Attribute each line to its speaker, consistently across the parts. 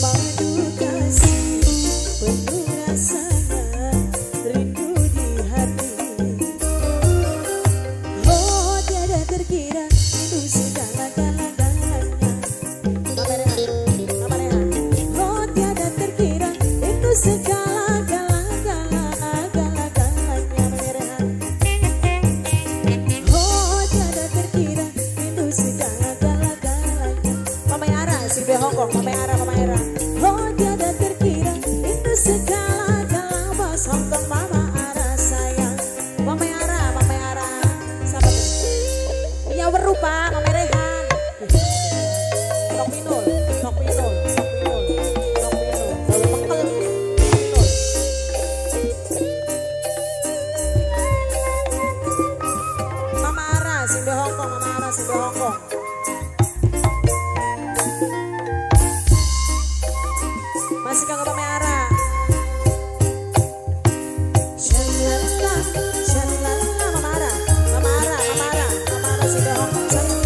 Speaker 1: Memadu kasih penuh rasanya rindu di hati. Oh tiada terkira rindu segala-galanya. Mama Rehan, Mama Rehan. Oh tiada terkira rindu segala-galanya. Mama Rehan. Oh tiada terkira rindu segala-galanya. Mama Ara, si Be Hongkong, Mama Ara, Mama Ara. Oh tiada terkira rindu segala-galanya. Bos Hongkong, Mama Ara sayang. Mama Ara, Mama Ara. Siapa tuh? Ya weru Pak, Mama Rehan. Nok Minul, Nok Minul, Nok Minul, Nok Minul. Gawe pekel iki, Nok Minul. Mama Ara, sing di Hongkong, Mama Ara sing di Hongkong. Masih kanggo Mama Ara. Shalala, shalala, Mama Ara, Mama Ara, Mama Ara, Mama Ara sing di Hongkong sayang.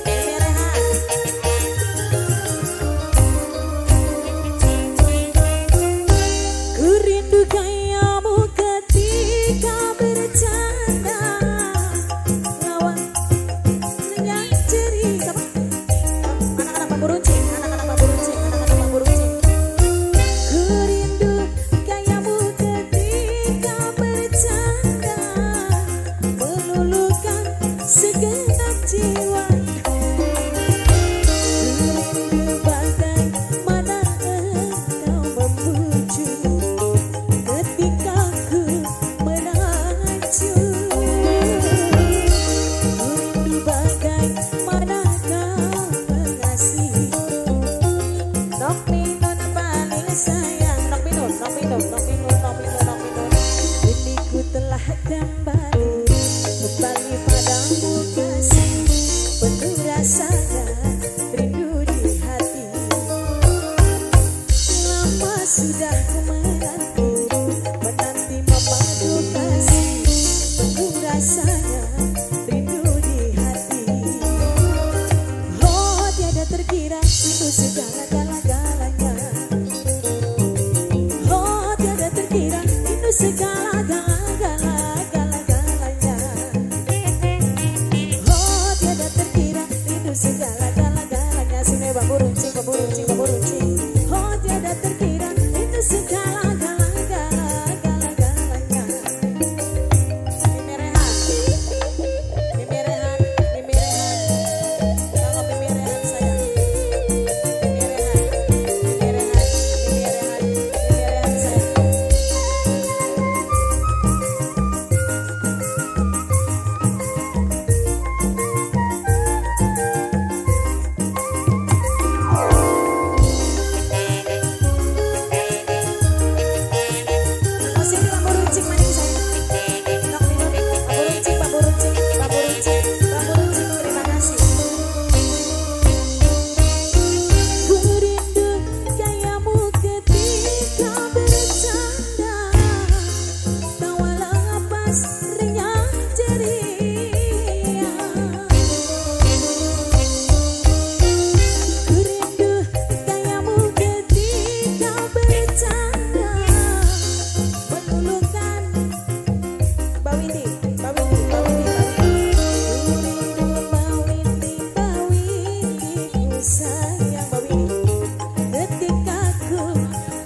Speaker 1: Mimi Rehan. Ku rindu gayamu ketika bercanda, lawan yang ceria. Siapa? Anak-anak bambu runcing, anak-anak bambu runcing, anak-anak bambu runcing. Ku rindu gayamu ketika bercanda, meluluhkan segenap jiwa. Ku rindu bagaimana engkau membujuk ketika ku merajuk. Ku rindu bagaimana kau mengasihi. Nok Minun paling sayang. Nok Minun, Nok Minun, Nok Minun, Nok Minun, Nok Minun. Kini ku telah kembali, kembali padamu kasih, penuh rasanya rindu di hati. Lama sudah ku menanti, menanti memadu kasih, penuh rasanya rindu di hati. Oh tiada terkira rindu segala-galanya. Oh tiada terkira rindu segala-galanya. Oh tiada terkira rindu segala-galanya. Sini bambu runcing, bambu runcing, bambu runcing. Oh tiada terkira rindu segala-galanya. Mimi Rehan, Mimi Rehan, Mimi Rehan. Kalau Mimi Rehan sayang. Mimi Rehan, Mimi Rehan, Mimi Rehan, Mimi Rehan sayang. Masih di bambu runcing maning sayang. Nok Minun, bambu runcing, bambu runcing, bambu runcing, bambu runcing. Terima kasih. Ku rindu gayamu ketika bercanda, tawa lepas riang ceria. Ku rindu gayamu ketika bercanda, meluluhkan. Mbak Windy, Mbak Windy, Mbak Windy, Mbak Windy. Ku rindu Mbak Windy, Mbak Windy, ku sayang Mbak Windy. Ketika ku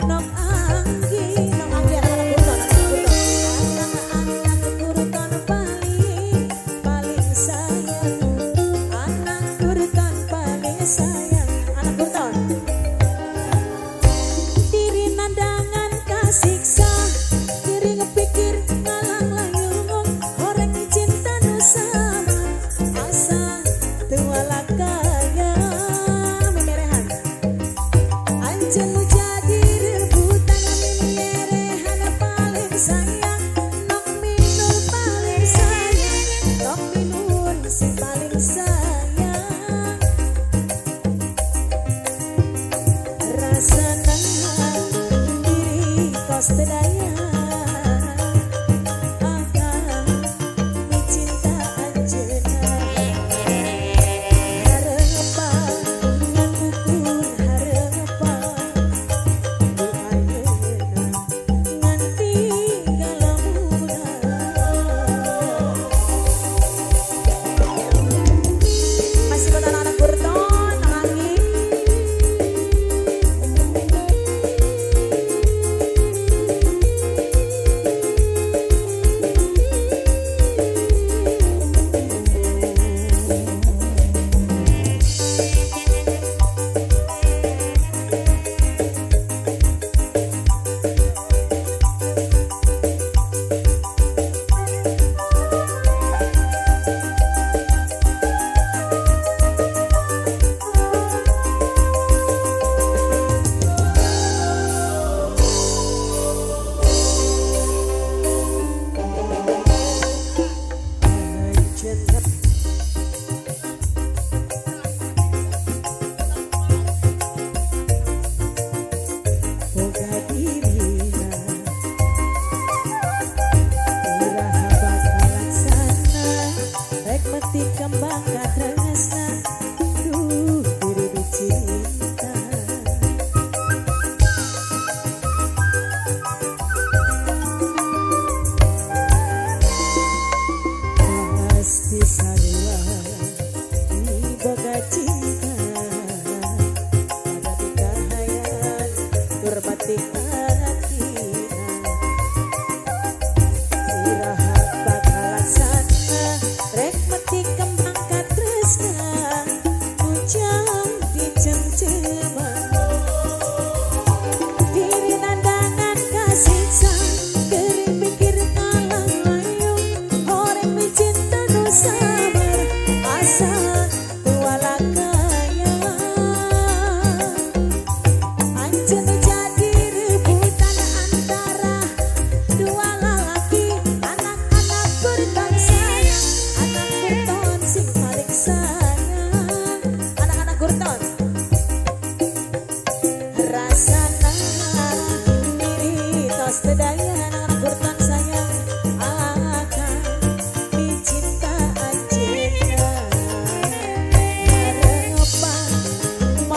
Speaker 1: Nok Anggi, Nok Anggi anak-anak Burton, anak-anak Burton, anak-anak Burton paling paling sayang, anak Burton paling sayang, anak Burton. Diri nandangan kasiksa, diri ngepikir ngalang layung, orang cinta nu sama, asa tuala kaya. Mimi Rehan. Anjeun nu jadi rebutan, Mimi Rehan paling sayang, Nok Minul paling sayang, Nok Minul si paling sayang. Rasana diri kos teu daya akan mencinta anjeunna. Harapan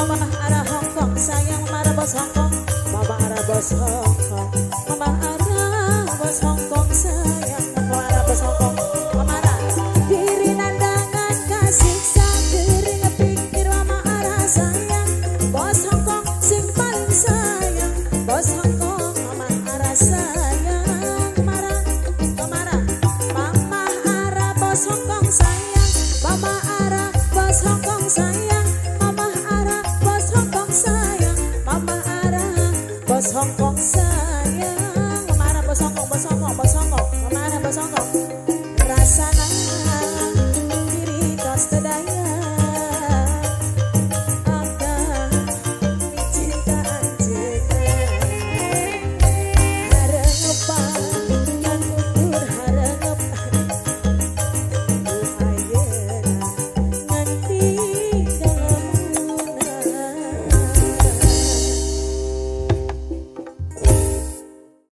Speaker 1: Mama Ara Hongkong sayang, Mama Ara bos Hongkong, Mama Ara bos Hongkong, Mama Ara bos Hongkong sayang, Mama Ara bos Hongkong, Mama Ara diri nandangan kasiksa kering pikir Mama Ara sayang, bos Hongkong sing paling sayang, bos Hongkong Mama Ara sayang, Mama Ara, Mama Ara, Mama Ara bos Hongkong sayang, Mama Ara bos Hongkong sayang, Mama Ara bos Hongkong sayang, Mama Ara bos Hongkong sayang, Mama Ara bos Hongkong, bos Hongkong, bos Hongkong, Mama Ara bos Hongkong. Rasana